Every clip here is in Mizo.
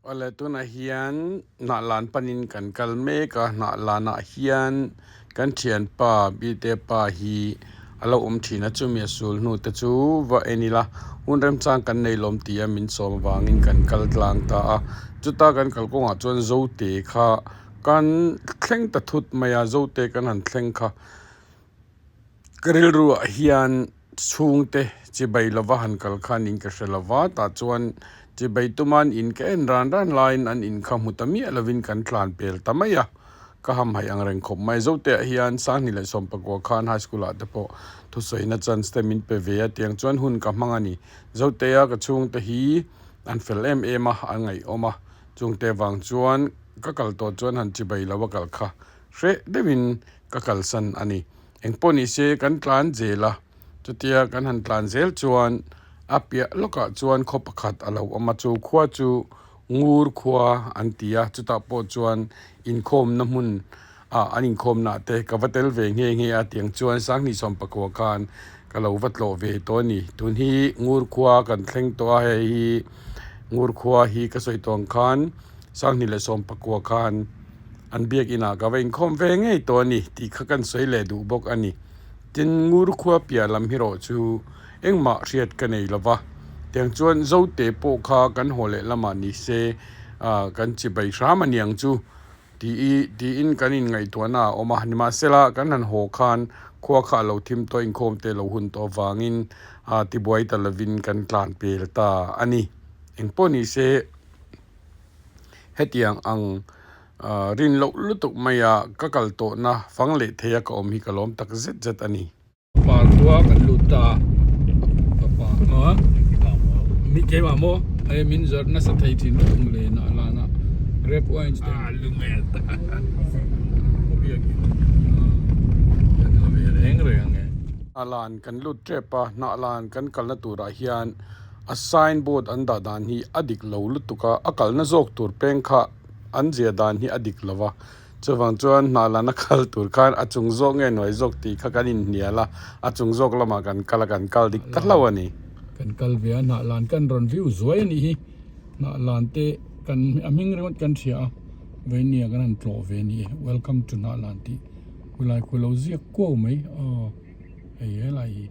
Awle tunah hian hnah lan panin kan kal mek a, hnah lanah hian kan thianpa bite pa hi a lo awm thin a, chumi a sul hnu te chu va en ila hun remchang kan nei lawm tih a min sawm avangin kan kal tlang ta a, chuta kan kalkawngah chuan zote kha kan thleng ta thut mai a, zote kan han thleng kha. Ka rilruah hian chhungte chibai lova han kal khan in ka hre lova, tah chuan chibai tuman in ka en ran ran laiin an in kha hmu ta miah lovin kan tlan pel ta mai a, ka hamhaih ang reng khawp mai. Zoteah hian Sanghni leh Sawmpakua khan high school ah te pawh thusawina chance te min pe ve a, tiang chuan hun ka hmang a ni. Zotea ka chhungte hi an fel em em a, an ngaihawm a, chungte vang chuan ka kal tawh chuan han chibai lo a kal kha hreh deuhin ka kalsan a ni. Engpawh ni se kan tlan zel a, chutia kan han tlan zel chuan a piah lawkah chuan khaw pakhat a lo awm a, chu khua chu Ngur khua an ti a, chutah pawh chuan inkhawmna hmun ah an inkhawmna ah te ka va tel ve nghe nghe a, tiang chuan Sanghnih Sawmpakua khan ka lo va tlawh ve tawh a ni. Tun hi Ngur khua kan thleng tawh a, hei hi Ngur khua hi ka sawi tawh ang khan Sanghnih leh Sawmpakua khan An biakinah ka va inkhawm ve ngei tawh a ni tih kha kan sawi leh duh bawk a ni. Tin, Ngur khua piah lam hi rawh chu engmah hriat ka nei lo va, tiang chuan Zote pawh kha kan haw leh lamah ni se kan chibai hram a niang chu tih tiin kan inngaihtuahna a awm a. Nimahsela, kan han haw khan khua kha a lo thim tawh a, inkhawm te lo hun tawh avangin tibuai ta lovin kan tlan pel ta a ni. Engpawh ni se. Hetiang ang rin loh lutuk maia ka kal tawhna fang leh theia ka awm hi ka lawm tak zet zet a ni. Pa khua kan lut ta a, pa a mi keimah maw hei min zawrh nasa thei thin lutuk mawle nah lan a grape wine te a lumet biakin kan la ve reng reng ang e. Hnah lan kan lut tep a, hnah lan kan kalna turah hian A sign board an dah dan hi a dik lo lutuk a, a kalna zawk tur peng kha an zia dan hi a dik lo va, chuvang chuan hnah lana kal tur khan a chung zawk nge hnuai zawk tih kha kan inhnial a, a chung zawk lamah kan kal a, kan kal dik ta hlauh a ni. Kan kal ve a, hnah lan kan rawn view zuai a nih hi, hnah lan te kan a hming ringawt kan hria a, veinia kan han tlawh ve a ni e, welcome to hnah lan tih khulai khu lo ziak kuau mai aw hei helai hi.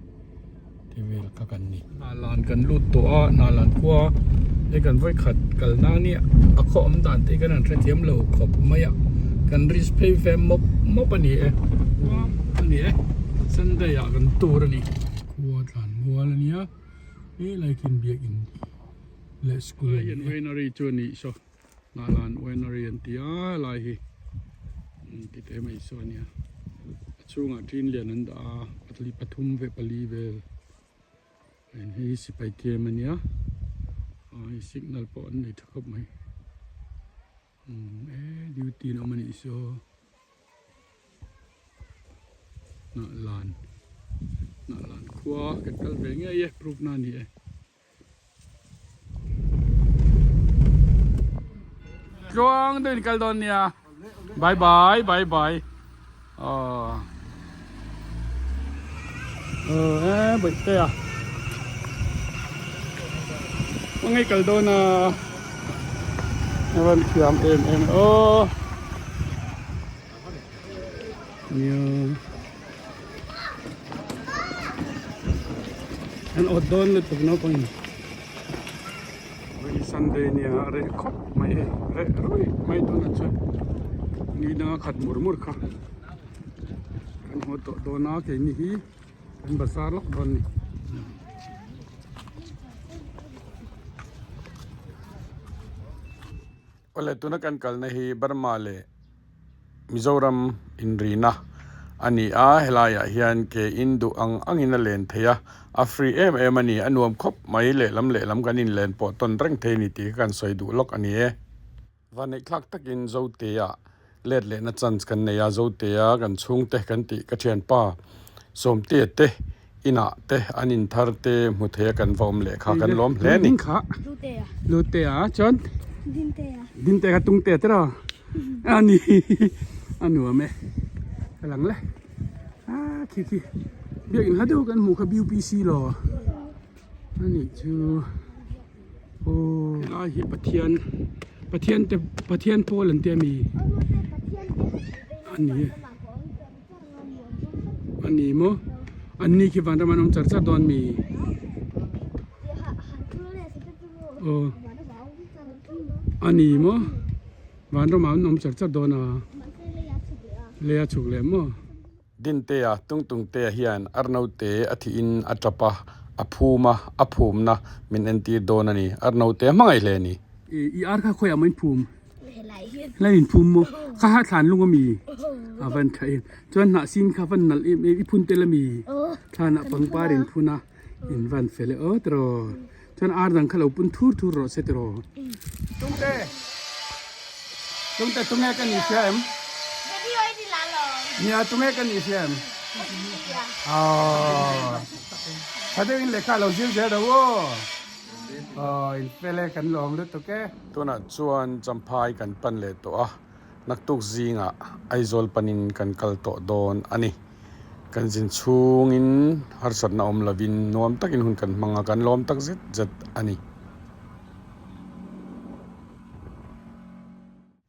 Ti vel kha kan ni. Hnahlan kan lut tawh a, hnahlan khua hei kan vawi khat kal na nia a khaw awm dan te hi kan han hrethiam lo khawp mai a, kan risk phei ve mawp mawp a ni e, a ni e, Sunday ah kan tur a ni. Khua tlan mual a nia, helai khi biakin leh school a ni e. Winery chu a nih saw, hnahlan winery an ti a helai hi ti teh mai saw a nia. A chhungah ṭin lian an dah a patli pathum ve pali vel heng hi sipai tlem a nia ah hei signal pawh an nei tha khawp mai umm e duty an awm a nih saw hnah lan hnah lan khua kan kal ve ngei e proof na a ni e. Tluang deuhin kal dawn nia. Bye bye bye bye. Aw. Aw e bawihte a. Hmangaih kal dawn a. A rawn thiam em em aw. Nia. An awt dawn lutuk naupang in Vawi Sunday nia reh khawp mai e reh ruih mai tunah chuan ni danga khat mur mur kha kan haw tawh dawn a keini hi kan bazar lawk dawn a ni. Awle tuna kan kalna hi Burma leh Mizoram inrina a ni a, helaiah hian ke in duh ang angin a len thei a, a free em em a ni, a nuam khawp mai, lehlam lehlam kan inlen pawh tawn reng thei a ni tih kha kan sawi duh lawk a ni e. Vaneihthlak takin Zotea let lehna chance kan nei a, Zotea kan chhungte kan tih ka thianpa Sawmtea te inah te an inthar te hmu thei a kan va awm leh kha kan lawm hle a ni. Lutea chuan Dintea kha Tungtea te rawh a ni a nuam e ka lang le a khi khi biakin hla deuh kan hmuh kha BUPC law a nih chu aw helai hi Pathian. Pathian te Pathian pawl an tia mi? A ni e. A ni maw? An ni khi vanram an awm char char dawn mi? Aw. A ni maw? Vanram ah an awm char char dawn a. Lei a chhuk leh maw? Dintea Tungtungtea hian Arnote a thihin a tap a, a phum a, a phumna min entir dawn a ni. Arnote a hmangaih hle a ni. I ar kha khawiah maw in phum? Helai in phum maw? Kha ha thlan lung a mi? A van tha em. Chuan hnah sin kha van nalh em em i phun tel a mi? Thlanah pangpar in phun a, in van fel e aw tiraw. Chuan ar dang kha lo pun thur thur rawh se tiraw. Tungte! Tungte tunge ka nih hria em? Nia tunge ka nih hria em? Aww. Tha deuhin lehkha lo zir zel ro aw. Aw in fel e kan lawm lutuk e. Tunah chuan Champhai kan pan leh tawh a. Naktuk zingah Aizawl panin kan kal tawh dawn a ni. Kan zin chhungin harsatna awm lovin nuam takin hun kan hmang a, kan lawm tak zet zet a ni.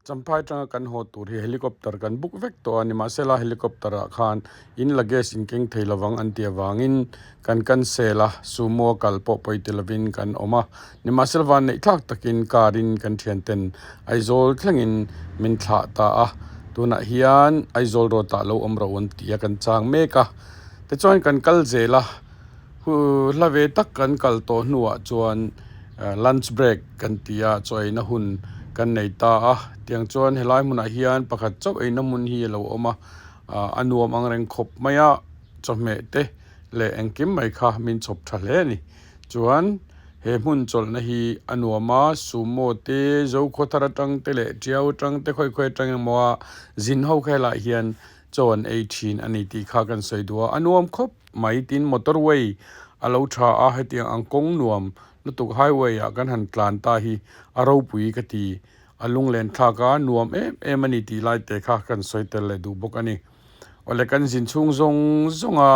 Champhai tanga kan haw tur hi helicopter kan book vek tawh a, nimahsela helicopter ah khan in luggage in keng thei lovang an ti avangin kan cancel a, sumo a kal pawh pawi ti lovin kan awm a, nimahsela van neih thlak takin car in kan thian ten Aizawl thlengin min thlah ta a, tunah hian Aizawl road ah lo awm ro an ti a kan chang mek a, tichuan kan kal zel a. Hla ve tak kan kal tawh hnuah chuan lunch break kan ti a, chaw eina hun kan nei ta a. Tiang chuan helai hmunah hian pakhat chauh eina hmun hi a lo awm a, a nuam ang reng khawp mai a, chawhmeh te leh engkim mai kha min chhawp tha hle a ni. Chuan he hmun chawlhna hi a nuam a, sumo te, Zokhawthar atang te leh Tiau atang te khawi khawi atang emaw a zin ho kha helaiah hian chaw an ei thin a ni tih kha kan sawi duh a, a nuam khawp mai tin motor way a lo tha a hetiang ang kawng nuam lutuk highway ah kan han tlan ta hi a ropui ka ti a lunglen thlak a nuam em em a ni tih lai te kha kan sawi tel leh duh bawk a ni awle kan zin chhung zawng zawng a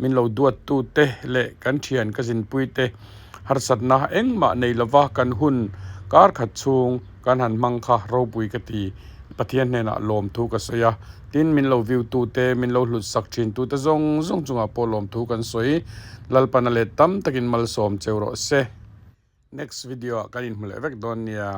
min lo duat tu te leh kan thian ka zinpui te harsatna engmah nei lova kan hun kar khat chhung kan han hmang kha ropui ka ti Pathian hnenah lawmthu ka sawi a. Tin, min lo view tute, min lo hlut sak thin tute zawng zawng chungah pawh lawmthu kan sawi. Lalpan a let tam takin malsawm cheu rawh se. Next video ah kan inhmu leh vek dawn nia.